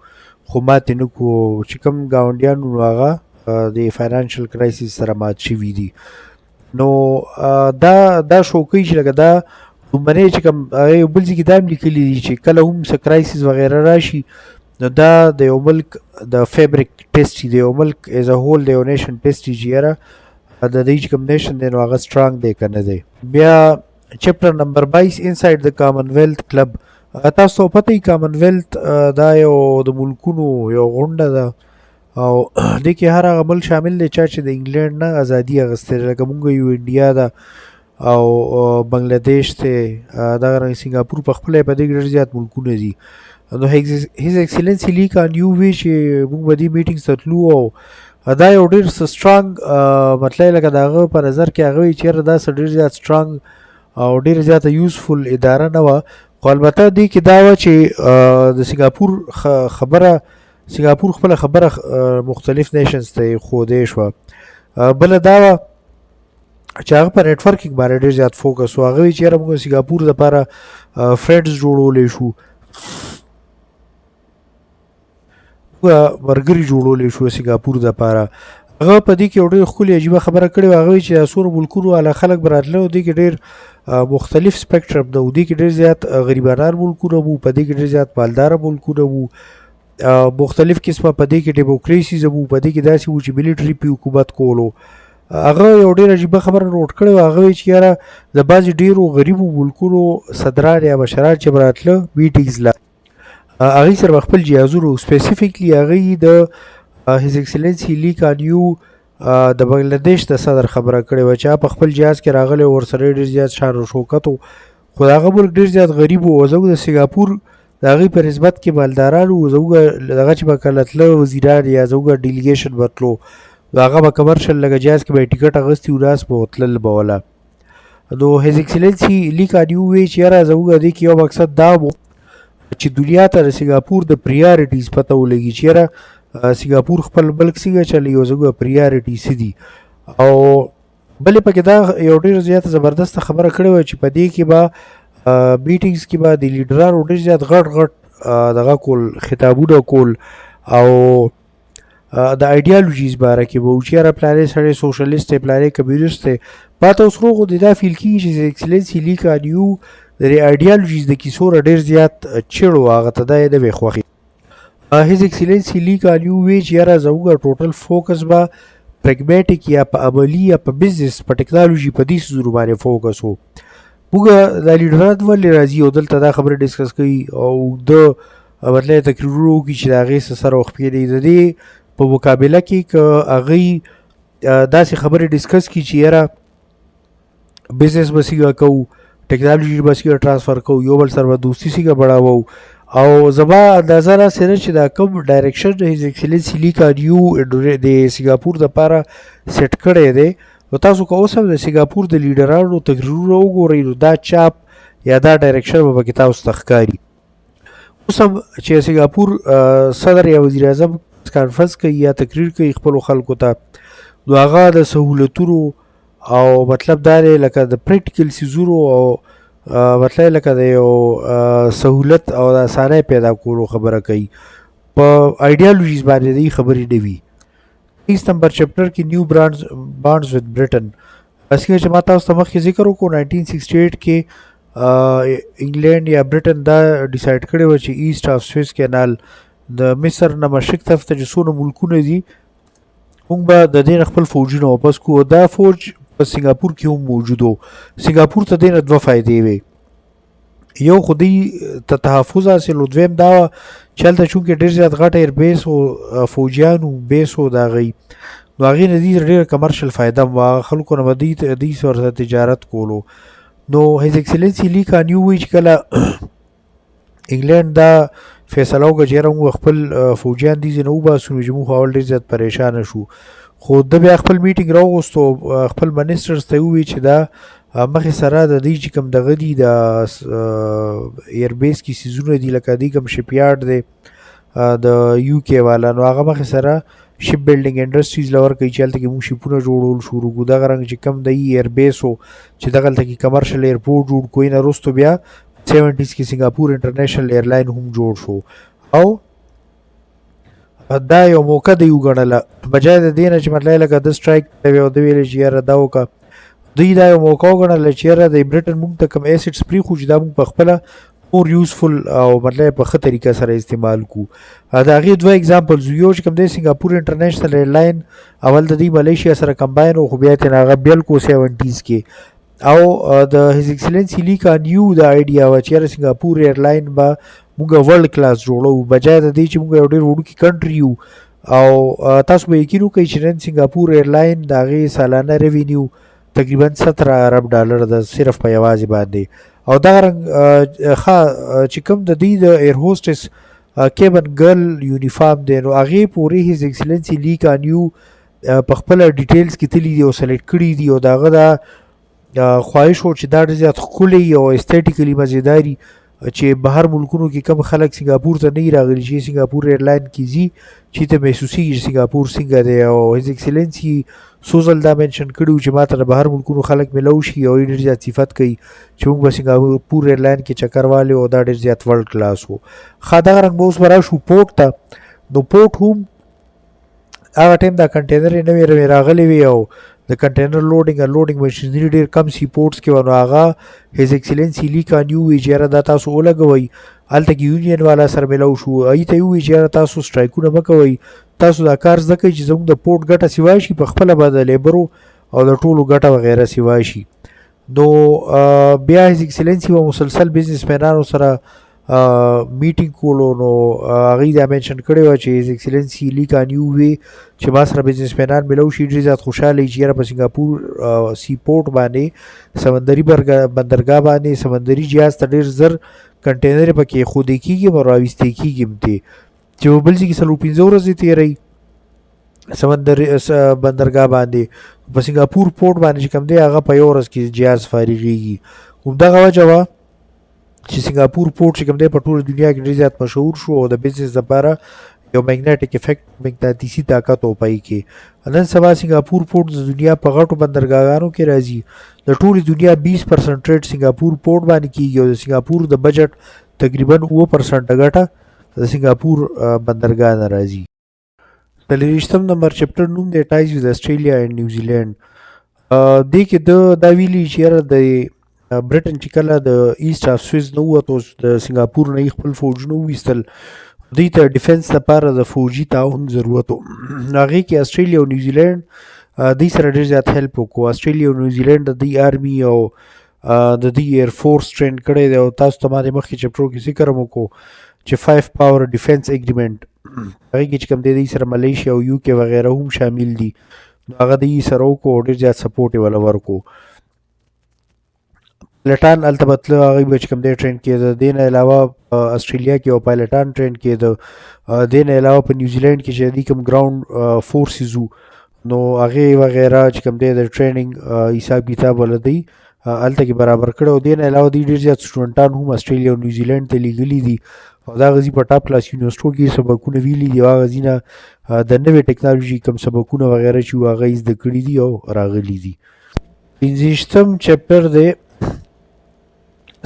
خو ماتې نه کو، چې کوم ګاونډیان نو هغه د فاینانشل کرایسس سره مات شوي دي. نو دا شو کوي چې لکه دا لومړنی چې کوم هغه یو بل ځای کې دا هم لیکلي دي چې کله هم څه کرایسس وغیره راشي نو دا د یو ملک د فیبریک ټیسټ دی، د یو ملک از ا هول د یو نیشن ټیسټ دی چې یاره د دې چې کوم نیشن دی نو هغه سټرانګ دی که نه دی. بیا چپټر نمبر 22 انسایډ د کامنویلث کلب. تاسو ته پته یې کامنویلث دا یو د ملکونو یو غونډه ده، او دې کې هر هغه ملک شامل دی چا چې د انګلند نه ازادي اخیستې ده، لکه مونږ یو انډیا ده او بنگلادیش دی، دغه رنګ سنګاپور په خپله په دې کې ډېر زیات ملکونه دي. نو هیز ایکسلنسي لی کان یو وی چې مونږ به دې میټینګ ته تلو، او دا یو ډېر څه سټرانګ، مطلب لکه د هغه په نظر کې هغه وی چې یاره دا څه ډېر زیات سټرانګ او ډېر زیاته یوزفول اداره نه وه. خو البته دې کې دا وه چې د سنګاپور خبره، سنګاپور خپله خبره مختلف نیشنز ته یې ښودی شوه. بله دا وه چې هغه په نېټورکینګ باندې ډېر زیات فوکس و. هغه وی چې یاره موږ سنګاپور دپاره فرینډز جوړولی شو، موږ ملګري جوړولی شو سنګاپور دپاره. هغه په دې کې یو ډېر ښکلې عجیبه خبره کړې وه. هغه وی چې دا څومره ملکونو والا خلک به راتلل، او دې کې ډېر مختلف سپیکټرم ده، او دې کې ډېر زیات غریبانان ملکونه وو، په دې کې ډېر زیات مالداره ملکونه وو، مختلف قسمه په دې کې ډیموکراسي وو، په دې کې داسې وو چې ملټري پې حکومت کولو. هغه یو ډېر عجیبه خبره نوټ کړې وه. هغه وی چې یاره د بعضې ډېرو غریبو ملکونو صدران یا مشران چې به راتله میټینګز له، هغوی سره به خپل جهازونه وو. سپیسیفیکلی هغوی د هیز ایکسلنسي لی کان یو د بنګلادیش د صدر خبره کړې وه چې هغه په خپل جهاز کې راغلی و، ورسره یې ډېر زیات شان او شوکت و، خو د هغه ملک ډېر زیات غریب و. زموږ د سنګاپور د هغوی په نسبت کې مالداران وو. زموږ دغه چې به کله تله وزیران یا زموږ ډیلیګیشن به تلو، نو هغه به کمرشل لکه جهاز کې به یې ټیکټ اخیستی و، ناست به و، تلل به وله. نو هیز ایکسلنسي لی کان یو وی چې یاره زموږ دې کې یو مقصد دا و چې دنیا ته د سنګاپور د پریارټیز پته ولګي چې یاره سنګاپور خپل ملک څنګه چلوي او زموږ پریارټي څه دي. او بلې پکې دا یو ډېر زیاته زبردسته خبره کړې وه چې په دې کې به میټینګز کې به د لیډرانو ډېر زیات غټ غټ دغه کول، خطابونه کول، او د ایډیالوژیز باره کې به و چې یاره پلانې سړی سوشلیست دی، پلانې کمیونست دی. ماته اوس روغ غوندې دا فیل کېږي چې ایکسلنسي لی کان یو د دې ایډیالوژیز د کیسو نه ډېر زیات چړ و، هغه ته دا یې نه وې خوښې. هیز ایکسلنسي لی کان یو وی چې یاره زموږ ټوټل فوکس به پرګمیټیک یا په عملی یا په بزنس په ټکنالوژي په دې څیزونو باندې فوکس و. موږ دا لیډران ولې راځي او دلته دا خبره ډسکس کوي او د مطلب تقریرونه وکړي چې د هغې څه سر او خپې دی. د دې په مقابله کې که هغوی داسې خبرې ډسکس کړي چې یاره بزنس به څنګه کوو، ټکنالوژي به څنګه ټرانسفر کوو، یو بل سره به دوستي څنګه بړاوو، او زما اندازه داسې ده چې دا کوم ډایرکشن هیز ایکسلنسي لی کان یو د سنګاپور دپاره سیټ کړی دی، نو تاسو که اوس هم د سنګاپور د لیډرانو تقریرونه وګورئ نو دا چاپ یا دا ډایرکشن به پکې تاسو ته ښکاري. اوس هم چې سنګاپور صدر یا وزیر اعظم کانفرنس کوي یا تقریر کوي خپلو خلکو ته، نو هغه د سهولتونو او مطلب دا دی لکه د پریکټیکل څیزونو او مطلب لکه د یو سهولت او د اسانۍ پیدا کولو خبره کوي، په ایډیالوژیز باندې دی خبرې نه وي. 23 نمبر چپټر کې نیو برانډز بانډز وذ برټن، څنګه چې ما تاسو ته مخکې ذکر وکړو، 1968 کې انګلند یا برټن دا ډیسایډ کړی و چې ایسټ اف سویس کینال د مصر نه مشرق طرف ته چې څونه ملکونه دي، موږ به د دې نه خپل فوجونه واپس کړو. دا فوج په سنگاپور کې هم موجود و. سنگاپور ته دې نه دوه فایدې وې: یو خو دوی ته تحفظ حاصل و، دویم دا وه چې هلته چونکې ډېر زیات غټ ایر بیس و، فوجیانو بیس و د هغوی، نو هغې نه دوی ته ډېره کمرشل فایده هم وه. هغه خلکو نه به دوی ته دوی ورسره تجارت کولو. نو هیز ایکسلنسي لی کان یو وایي چې کله انګلند دا فیصله وکړه چې یاره موږ خپل فوجیان دي ځینې وباسو، نو چې موږ اول ډېر زیات پریشانه شو، خو ده بیا خپل میټینګ راوغوستو، خپل منسټرز ته یې وویل چې دا مخې سره د دوی چې کوم دغه دي، د ایر بیس کې څیزونه دي، لکه دوی کوم شپ یارډ دی د یو کې والا، نو هغه مخې سره شپ بلډینګ انډسټریز لور کوي چې هلته کې موږ شپونه جوړول شروع کړو. دغه رنګ چې کوم د ایر بیس و چې دغلته کې کمرشل ایرپورټ جوړ کړو. نه وروسته بیا 70s کې سنگاپور انټرنیشنل ایرلاین هم جوړ شو، او دا یو موقع دی وګڼله، بجای د دې نه چې مطلب لکه د سټرایک کوي او د ویل چې یاره دا وکړه، دوی دا یو موقع وګڼله چې یاره د برټن موږ ته کوم ایسټس پرېښو چې دا موږ په خپله مور یوزفل او مطلب په ښه طریقه سره استعمال کو. د هغې دوه اگزامپلز: یو چې کوم دی سنگاپور انټرنیشنل ایرلاین اول د دې ملیشیا سره کمباین و، خو بیا ترې هغه بېل کو 70s کې، او د هیز ایکسلنسي لی کان یو د آیډیا وه چې یاره سنگاپور ایرلاین به موږ ورلډ کلاس جوړو، بجای د دې چې موږ یو ډېر وړوکی کنټري یو. او تاسو به یقین وکړئ چې نن سنگاپور ایرلاین د هغې سالانه ریونیو تقریبا 17 ارب ډالر ده صرف په یوازې باندې. او دغه رنګ ښه چې کوم د دوی د ایر هوسټس کیبن ګرل یونیفارم دی، نو هغې پورې هیز ایکسلنسي لی کان یو په خپله ډیټیلز کې تللي دي او سلیکټ کړي دي، او د هغه دا خواهش و چې دا ډېر زیات ښکلی او استیټیکلی مزیداري چې بهر ملکونو کې کم خلک سنگاپور ته نه راغلي چې سنگاپور ایرلاین کې ځي چې ته محسوسېږي چې سنگاپور څنګه دی. او هیز ایکسلنسي څو ځل دا منشن کړي چې ما ته د بهر ملکونو خلک ملو شي او ډېر زیات صفت کوي چې موږ به سنگاپور ایرلاین کې چکر والي او دا ډېر زیات ورلډ کلاس و. ښه، دغه رنګ به اوس به راشو پورټ ته. نو پورټ هم هغه ټایم دا کنټینر نوې نوې راغلې وي او د کنټینر لوډینګ او لوډینګ مشینري ډېر کم سی پورټس کې وه. نو هغه هیز ایکسلنسي لی کان یو وی چې یاره دا تاسو ولګوئ. هلته کې یونین والا سره ملاو شو، هغوی ته یې وویل چې یاره تاسو سټرایکونه مه کوئ، تاسو دا کار زده کړئ چې زموږ د پورټ ګټه سوا شي، په خپله به د لیبرو او د ټولو ګټه وغیره سوا شي. نو بیا هیز ایکسلنسي به مسلسل بزنس مینانو سره میټینګ کولو. نو هغوی دا منشن کړې وه چې هیز ایکسلنسي لی کان یو وی چې ما سره بزنس مینان ملو شي، ډېر زیات خوشحاله چې یاره په سنګاپور سی پورټ باندې سمندري بندرګاه باندې سمندري جهاز ته ډېر زر کنټینر پکې ایښودی کېږي او راویستې کېږي هم ترې، چې په بل ځای کې 4-5 ورځې تېروي سمندر بندرګاه باندې، په سنګاپور پورټ باندې چې کوم دی هغه په یو ورځ کې جهاز فارغېږي. همدغه وجه وه چې سنګاپور پورټ چې کوم دی په ټوله دنیا کې ډېر زیات مشهور شو او د بزنس لپاره یو میګنیټک افیکټ، مقناطیسي طاقت و پای کې. نن سبا سنګاپور پورټ د دنیا په غټو بندرګاهانو کې راځي. د ټولې دنیا 20% ټریډ سنګاپور پورټ باندې کیږي او د سنګاپور د بجټ تقریبا 7% ګټه د سنګاپور بندرګاه نه راځي. 24 نمبر چپټر نوم دی ټایز وذ استرالیا اینډ نیوزیلینډ. دې کې ده دا ویلي چې یاره د برټن چې کله د ایسټ اف سویز نه ووتو، د سنګاپور نه یې خپل فوجونه وویستل، دوی ته ډیفنس لپاره د فوجي تعاون ضرورت و. هغې کې استرالیا او نیوزیلینډ دوی سره ډېر زیات هیلپ وکړو. استرالیا او نیوزیلینډ د دوی آرمي او د دوی ایر فورس ټرین کړی دی. او تاسو ته ما د مخکې چپټرو کې ذکر هم وکړو چې 5 پاور ډیفنس اګریمنټ هغې کې چې کوم دی دوی سره ملیشیا او یو کې وغیره هم شامل دي، نو هغه دوی سره وکړو او ډېر زیات سپورټ یې وله ورکړو. پایلټان هلته به تله، هغوی به چې کوم دی ټرین کېده. دې نه علاوه په اسټرالیا کې یو پایلټان ټرین کېده. دې نه علاوه په نیوزیلینډ کې چې دوی کوم ګراوند فورسز وو، نو هغې وغیره چې کوم دی د ټریننګ حساب کتاب وله دوی هلته کې برابر کړی. او دې نه علاوه دوی ډېر زیات سټوډنټان هم اسټرالیا او نیوزیلینډ ته لېږلي دي او دا غزي په ټاپ کلاس یونیورسټو کې سبقونه ویلي دي او هغه ځینه د نوې ټکنالوژي کوم سبقونه وغیره چې وو هغه یې زده کړي دي او راغلي دي. 25 چپټر دی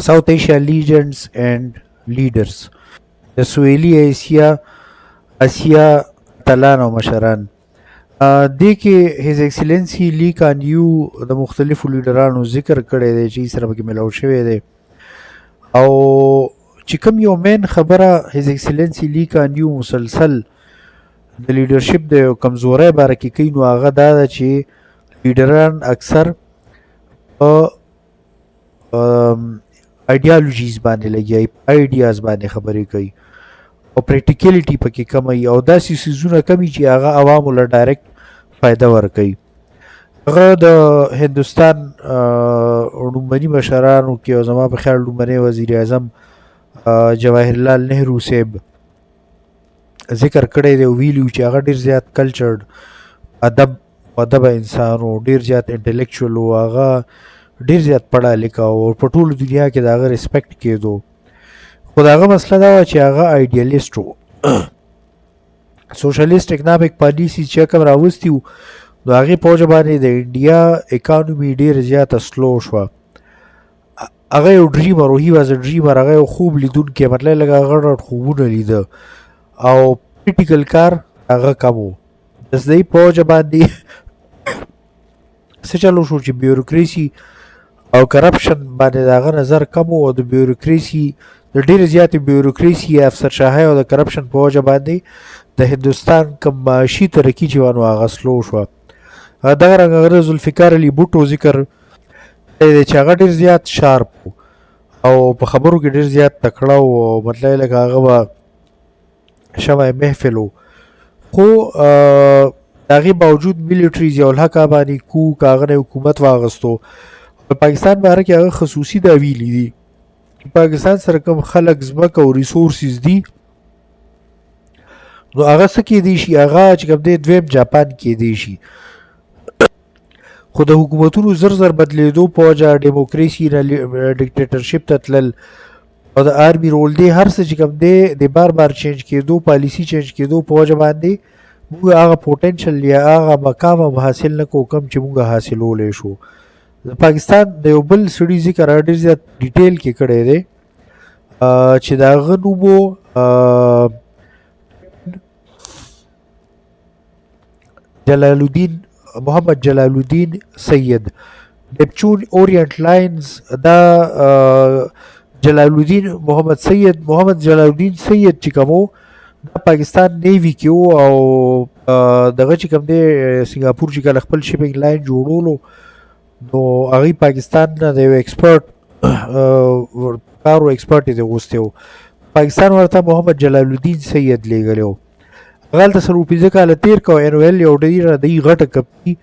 ساوت ایشیا لیجنډز اینډ لیډرز، د سویلي اسیا اتلان او مشران. دې کې هیز ایکسلنسي لی کان یو د مختلفو لیډرانو ذکر کړی دی چې سره پکې ملاو شوی دی. او چې کوم یو مین خبره هیز ایکسلنسي لی کان یو مسلسل د لیډرشپ د کمزورۍ باره کې کوي، نو هغه دا ده چې لیډران اکثر په ایډیالوژیز باندې لګیا، ایډیاز باندې خبرې کوي او پریکټیکلیټي پکې کمه وي او داسې څیزونه کمي چې هغه عوامو له ډایرکټ فایده ورکوي. هغه د هندوستان لومړني مشرانو کې او زما په خیال لومړنی وزیر اعظم جواهر لال نهرو صاحب ذکر کړی دی، ویلي چې هغه ډیر زیات کلچرډ ادب ادب انسان و، ډیر زیات انټلیکچوال و، هغه ډیر زیات پړه لیکه او په ټوله دنیا کې د هغه ریسپیکټ کېدو. خو د هغه مسله دا وه چې هغه ایډیالیست و، سوشلیست اکنامک پالیسي چې کوم راوستي وو نو هغې په وجه باندې د انډیا اکانومي ډېره زیاته سلو شوه. هغه یو ډریمر و، هی واز ا ډریمر، هغه یو خوب لیدونکی، مطلب لکه هغه غټ غټ خوبونه لیده او پریکټیکل کار هغه کم و. د دې په وجه باندې څه چلو شو چې بیوروکراسي او کرپشن باندې د هغه نظر کم و او د بیوروکراسي د ډېرې زیاتې بیوروکراسي یا افسرشاهۍ او د کرپشن په وجه باندې د هندوستان کوم معاشي ترقي چې وه نو هغه سلو شوه. دغه رنګ هغه د ذوالفقار علي بوټو ذکر دی چې هغه ډېر زیات شارپ و او په خبرو کې ډېر زیات تکړه و او مطلب لکه هغه به شمع محفل و. خو د هغې باوجود ملټري ضیاءالحق باندې کوک هغه نه حکومت واغستو. د پاکستان باره کې هغه خصوصي دا ویلي دي چې پاکستان سره کوم خلک، ځمکه او ریسورسز دي نو هغه څه کېدی شي، هغه چې کوم دی دویم جاپان کېدی شي. خو د حکومتونو زر زر بدلېدو په وجه ډیموکراسي نه ډیکټیټرشپ ته تلل او د آرمي رول دی هر څه چې کوم دی د بار بار چینج کېدو، پالیسي چینج کېدو په وجه باندې موږ هغه پوټنشل یا هغه مقام هم حاصل نه کوو کوم چې موږ حاصلولی شو. د پاکستان د یو بل سړي ذکر هغه ډېر زیات ډیټیل کې کړی دی چې د هغه نوم و جلال الدین، محمد جلال الدین سید، نیپچون اورینټ لاینز. دا جلال الدین محمد سید، محمد جلال الدین سید چې کوم دا پاکستان نیوي کې و او دغه چې کوم دی سنګاپور چې کله خپل شپینګ لاین جوړولو نو هغوی پاکستان نه د یو ایکسپرټ کارو ایکسپرټ یې غوښتی و. پاکستان ورته محمد جلال الدین سید لېږلی و. هغه هلته 4-5 کاله تېر کړ او ان ویل یو ډېره د غټه کمپني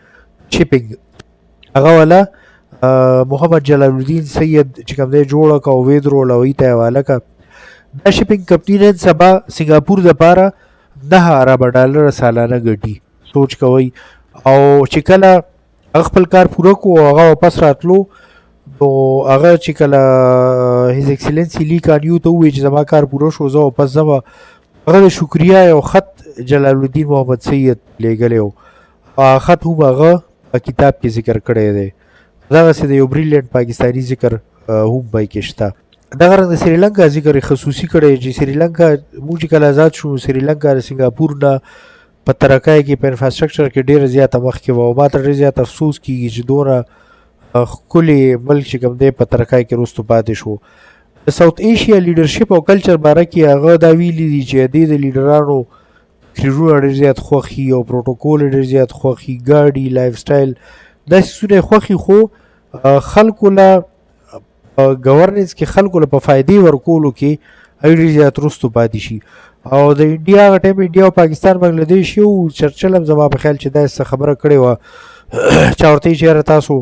شپینګ هغه والا محمد جلال الدین سید چې کوم دی جوړه کړه او ویې دروله او ته یې حواله کړه. دا شپینګ کمپني نن سبا سنګاپور دپاره 9 اربه ډالر سالانه ګټي، سوچ کوئ. او چې کله هغه خپل کار پوره کړو او هغه واپس راتلو نو هغه چې کله هیز ایکسلنسي لی کان یو ته وویل چې زما کار پوره شو زه واپس ځم، هغه د شکریا یو خط جلال الدین محمد سید لېږلی و. هغه خط هم هغه په کتاب کې ذکر کړی دی. دغسې د یو بریلینټ پاکستاني ذکر هم پکې شته. دغه رنګ د سریلانکا ذکر یې خصوصي کړی چې سریلانکا موږ چې کله ازاد شو سریلانکا د سنګاپور نه په ترقۍ کې په انفراسټرکچر کې ډېره زیاته مخکې وه او ما ته ډېر زیات افسوس کېږي چې دومره ښکلی ملک چې کوم دی په ترقۍ کې وروسته پاتې شو. د ساوت ایشیا لیډرشپ او کلچر باره کې هغه دا ویلي دي چې دې د لیډرانو تقریرونه ډېر زیات خوښي او پروتوکول ډېر زیات خوښي، ګاډي، لایف سټایل داسې څیزونه یې خوښي، خو خلکو له ګورننس کې خلکو له په فایدې ورکولو کې هغوی ډېر زیات وروسته پاتې شي. او د انډیا هغه ټایم انډیا او پاکستان بنګلادیش یو چرچل هم زما په خیال چې داسې څه خبره کړې وه، چا ورته ویل چې یاره تاسو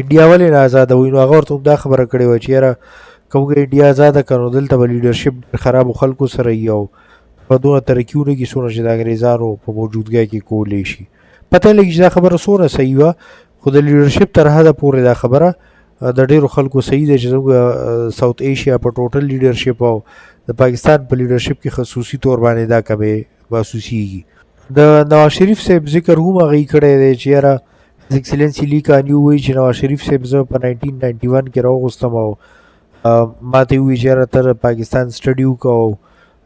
انډیا ولې نه ازادوئ، نو هغه ورته هم دا خبره کړې وه چې یاره که موږ انډیا ازاده کړو نو دلته به لیډرشپ ډېر خرابو خلکو سره وي او په دومره ترقي ونه کړي څومره چې د انګریزانو په موجودګۍ کې کولی شي. پته لګي چې دا خبره څومره صحیح وه، خو د لیډرشپ تر حده پورې دا خبره د ډېرو خلکو صحیح ده چې زموږ ساوت ایشیا په ټوټل لیډرشپ او د پاکستان په لیډرشپ کې خصوصي طور باندې دا کمې محسوسیږي. د نواز شریف صاحب ذکر هم هغوی کړی دی چې یاره هیز ایکسلنسي لی کان یو وایي چې نواز شریف صاحب زه په 1991 کې راوغوستم او ما ته یې وویل چې یاره ته د پاکستان سټډي وکړه او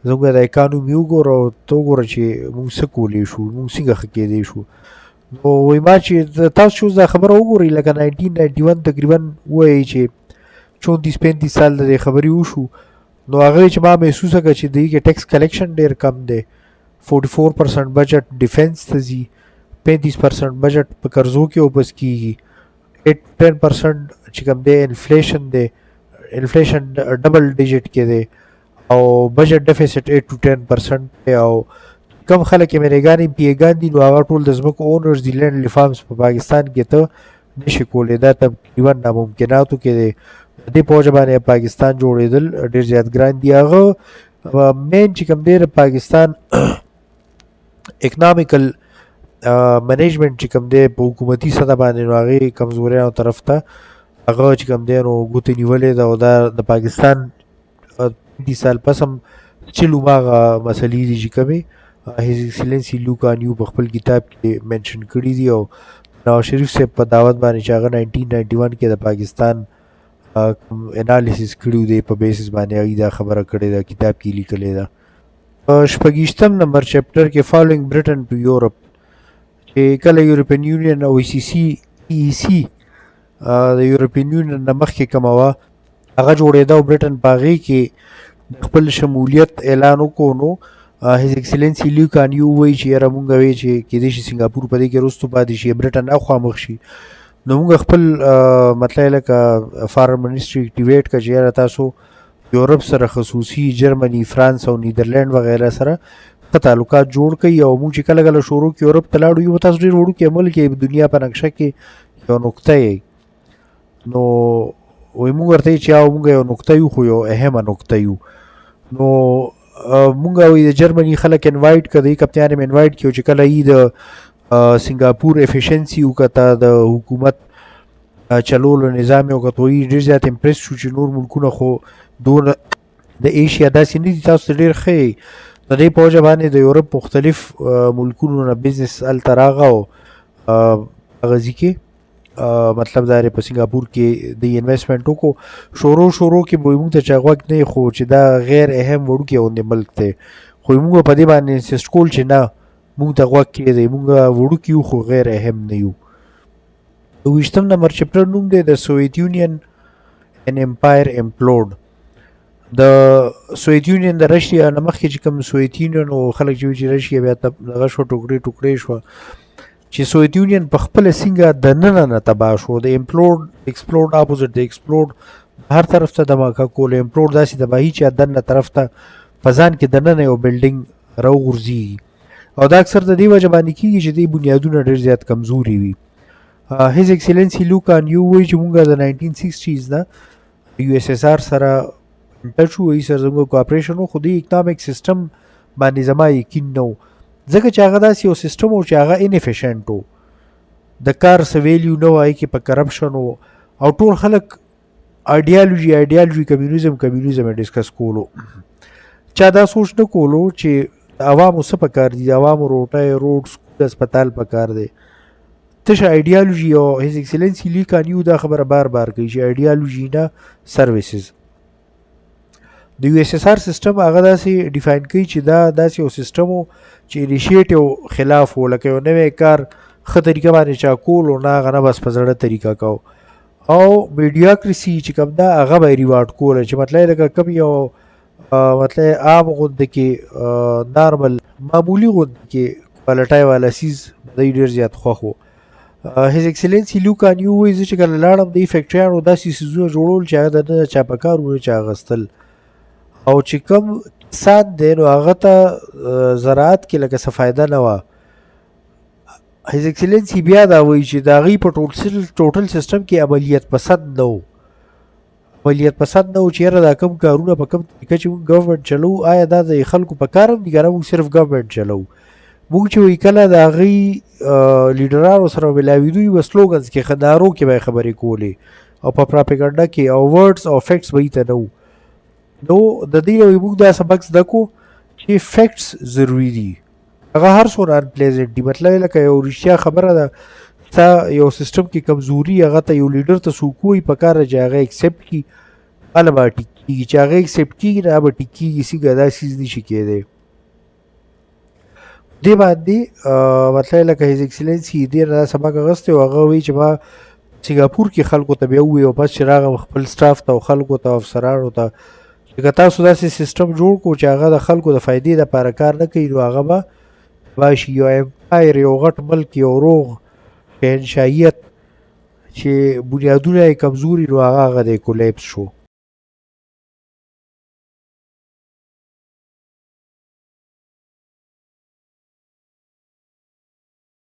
زموږ د اکانومي وګوره او ته وګوره چې موږ څه کولی شو، موږ څنګه ښه کېدی شو. نو وایي ما چې تاسو چې اوس دا خبره وګورئ لکه 1991 تقریبا وایي چې 34 35 سال د دې خبرې وشو، نو هغه چې ما محسوسه کړه چې دې کې ټیکس کلیکشن ډیر کم دی، 44% بجټ ډیفنس ته ځي، 35% بجټ په قرضو کې واپس کیږي، 8 10% چې کوم دی انفلیشن دی، انفلیشن ډبل ډیجټ کې دی، او بجټ ډیفیسټ 8 ټو 10% دی، او کم خلک ایم این اې ګان ایم پی اې ګان دي نو هغه ټول د ځمکو اونرز دي. لینډ ریفارمز په پاکستان کې ته نشي کولی، دا تقریبا ناممکناتو کې دی. د دې په وجه باندې پاکستان جوړېدل ډېر زیات ګران دي. هغه مین چې کوم دی د پاکستان اکنامیکل منیجمنت چې کوم دی په حکومتي سطح باندې، نو هغې کمزوریانو طرف ته هغه چې کوم دی نو ګوتې نیولې ده، او دا د پاکستان دي سال پس هم چلو ماغه مسلې دي چې کومې هیز ایکسلنسي لو کان یو په خپل کتاب کې منشن کړي دي، او نواز شریف صاحب په دعوت باندې چې هغه 1991 کې د پاکستان انالیسس کړی دی په بیسس باندې هغه دا خبره کړې ده، کتاب کې لیکلې ده. په شپږیشتم نمبر چپټر کې فالوینګ برټن ټو یورپ، چې کله یورپین یونین او ای سی سی ای سی د یورپین یونین نه مخکې کومه وه هغه جوړېده او برټن په هغې کې د خپل شمولیت اعلان وکړو، نو هیز ایکسلنسي لیو کان یو وایي چې یاره مونږ وی چې کېدای شي سنګاپور په دې کې وروستو پاتې شي، برټن اخوا مخ شي، نو مونږ خپل مطلب لکه فارن منسټري اکټیویټ کړه چې یاره تاسو یورپ سره خصوصي جرمني، فرانس او نیدرلند وغیرہ سره ښه تعلقات جوړ کړئ. او موږ چې کله کله شروع کې یورپ ته لاړو، یو تاسو ډېر وړوکی ملک یې، دنیا په نقشه کې یو نقطه یې، نو وایي موږ ورته چې او موږ یو نقطه یو خو یو اهمه نقطه یو. نو موږ وایي د جرمني خلک انوایټ کړه، د کپتان یې انوایټ کړو چې کله یې د سنګاپور افیشنسي وکته، د حکومت چلولو نظام یې وکتو، یې ډېر زیات امپریس شو چې نور ملکونه خو دونه د ایشیا داسې نه دي، تاسو ډېر ښه یئ. د دې په وجه باندې د یورپ مختلف ملکونو نه بزنس هلته راغه او هغه ځای کې مطلب دا دی په سنګاپور کې د انویسټمنټ وکړو. شروع شروع کې به موږ ته چا غوږ نه خو چې دا غیر اهم وړوکی غوندې ملک دی، خو موږ په دې باندې انسسټ کول چې نه، موږ ته غوږ کېږدئ، موږ وړوکي یو خو غیر اهم نه یو. 22 نمبر چپټر نوم دی د سوویت یونین ان امپایر امپلوډ. د سوویت یونین د رشیا نه مخکې چې کوم سوویت یونین او خلک چې رشیا بیا دغه شو ټوکړې ټوکړې شو، چې سوویت یونین په خپل څنګه د ننه نه تباه شو. د امپلوډ ایکسپلوډ اپوزیټ، د ایکسپلوډ هر طرف ته دماکه کول، امپلوډ داسې تباهي چې دننه طرف ته په ځان کې دننه یو بلډینګ راوغورځېږي، او دا اکثر د دې وجه باندې کېږي چې دې بنیادونه ډېر زیات کمزوري وي. هیز ایکسلنسي لو کان یو وایي چې مونږ د 1960s نه یو اس اس آر سره ټچ وو، یې سره زموږ کوآپریشن و، خو دې اکنامک سیستم باندې زما یقین نه و، ځکه چې هغه داسې یو سیستم و چې هغه انفیشنټ و، د کار څه ویلیو نه وای کې په کرپشن و، او ټول خلک ایډیالوژي ایډیالوژي کمیونیزم کمیونیزم ډسکس کولو. چا دا سوچ نه کولو چې عوامو څه پکار دي، عوامو روټۍ، روډ، سکول، هسپتال پکار دی، تشه ایډیالوژي. او هیز ایکسلنسي لی کان یو دا خبره بار بار کوي چې ایډیالوژي نه، سرویسز. د یو اس اس آر سیستم هغه داسې ډیفاین کوي چې دا داسې یو سیستم و چې انیشیټیو خلاف و، لکه یو نوی کار ښه طریقه باندې چا کولو نه، هغه نه بس په زړه طریقه کو، او میډیاکریسي چې کوم ده هغه به یې ریوارډ کوله، چې مطلب لکه کوم یو مطلب عام غوندې کې نارمل معمولي غوندې کې کوالټۍ والا څیز دی ډېر زیات خوښ و. هیز ایکسلنسي لو کان یو وایي زه چې کله لاړم دې فیکټریانو داسې څیزونه جوړول چې هغه د نه چا په کار و نه چا اخیستل، او چې کوم کسان دی نو هغه ته زراعت کې لکه څه فایده نه وه. هیز ایکسلنسي بیا دا وایي چې د هغوی په ټوټل سیستم کې عملیت پسند نه و، عملیت پسند نه و چې یاره دا کوم کارونه په کوم طریقه چې موږ ګورنمنټ چلوو، آیا دا د خلکو په کار هم دي که نه موږ صرف ګورنمنټ چلوو. موږ چې وایي کله د هغوی لیډرانو سره ملاوېدو یې به سلوګنز کې نارو کې به یې خبرې کولې او په پراپیګنډه کې، او ورډز او فیکټس به یې ته نه وو. نو د دې نه موږ دا سبق زده کړو چې فیکټس ضروري دي، هغه هر څومره انپلیزنټ دي، مطلب لکه یو رښتیا خبره ده، ستا یو سیستم کې کمزوري هغه ته یو لیډر ته څوک وایي په کار ده چې هغه اکسپټ کړي. هله به ټیک کېږي. چې هغه اکسپټ کېږي نه به ټیک کېږي، څنګه دا څیز نشي کېدی. دې باندې مطلب لکه هیز ایکسلنسي دې نه سبق اخیستی او هغه وایي چې ما سنګاپور کې خلکو ته بیا ووایي، او پس چې راغلم خپل سټاف ته او خلکو ته او افسرانو ته چې که تاسو داسې سیستم جوړ کړو چې هغه د خلکو د فایدې لپاره کار نه کوي نو هغه به باشي. یو امپایر، یو غټ ملک، یو روغ شهنشاهیت چې بنیادونه یې کمزوري نو هغه هغه دی کولیپس شو.